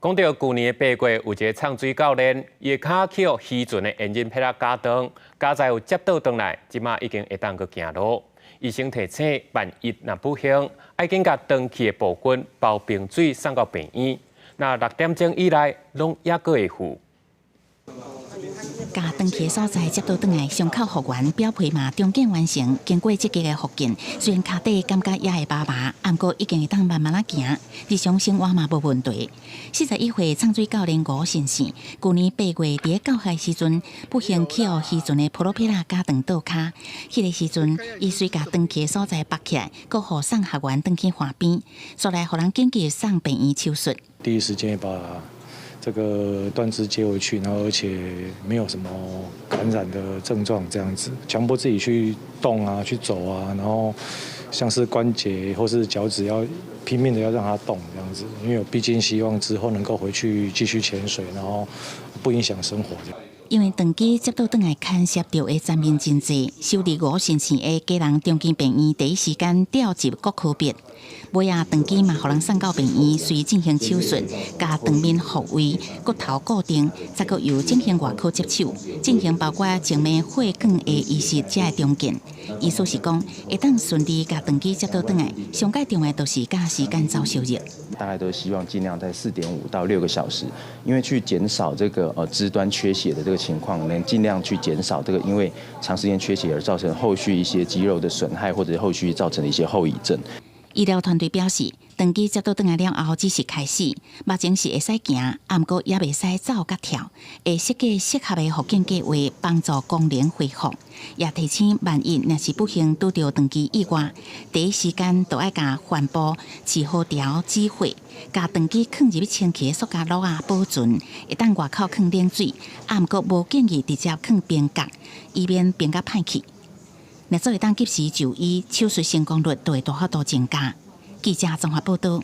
講到舊年的8月，有一个藏水教練，伊的跤去予漁船的煙刃撇仔絞斷，佳哉有接倒轉來，這馬已經會當閣行路。醫生提醒，萬一若不幸，愛緊共斷去的部分包冰水送到病院。若6點鐘以內，攏猶閣會復。共斷去的所在接倒轉來，傷口復原，表皮嘛重建完成。經過積極的復健，雖然跤底感覺猶會麻麻，毋過已經會當慢慢仔行，日常生活嘛無問題。41歲藏水教練吳信生，舊年八月佇咧教學時陣，不幸去予漁船的普羅皮拉絞斷倒跤。彼个時陣，伊隨共斷去的所在縛起來，閣予送學員轉去岸邊，煞來予人緊急送病院手術。第一時間把這個斷肢接回去，然後而且沒有什麼感染的症狀，這樣子強迫自己去動啊，去走啊，然後像是關節或是腳趾要拼命的要讓它動，這樣子，因為我畢竟希望之後能夠回去繼續潛水，然後不影響生活。因為斷肢接倒轉來牽涉著的層面真濟，收治吳信生的基隆長庚病院第一時間調集各科別，尾仔斷肢嘛，予人送到病院，隨進行手術，共斷面復位、骨頭固定，再閣由整形外科接手，進行包括靜脈血管的移植才會重建。意思是講，會當順利共斷肢接倒轉來，上蓋重要就是佮時間走相入。大概都希望盡量在4.5到6個小時，因為去減少這個肢端缺血的這個情況，能盡量去減少這個因為長時間缺血而造成後續一些肌肉的損害，或者後續造成的一些後遺症。醫療團隊表示，斷肢接倒轉來了後，只是開始，目前是會使行，毋過猶袂使走佮跳，會設計適合的復健計劃，幫助功能恢復。也提醒，萬一若是不幸拄著斷肢意外，第一時間就愛共帆布治好條止血，共斷肢囥入去清氣的塑膠簍仔保存，會當外口囥冷水，毋過無建議直接囥冰角，以免冰甲歹去。若做會當及時就醫，手術成功率就會大幅度增加。記者綜合報導。